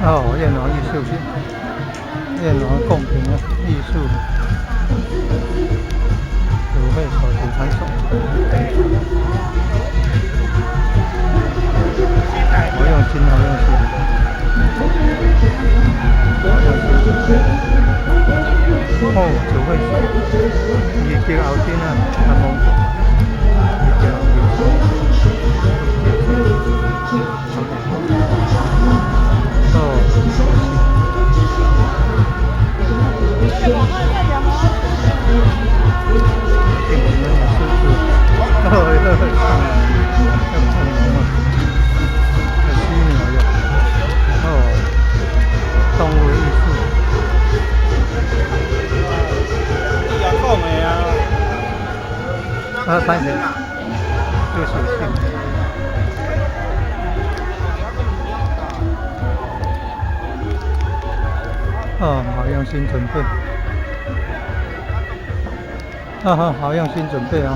哦，燕王藝術品，燕王貢品啊，藝術，主會所主場所。好用心，好用心，好用心。哦，主會所，二叫後邊啊，阿蒙，二叫後邊。哦，是。哦，那個要恐龍啊，有犀牛有，哦，動物藝術。你也講的啊。啊，歹勢，就是性。哦，好用心準備，哈哈，好用心準備啊！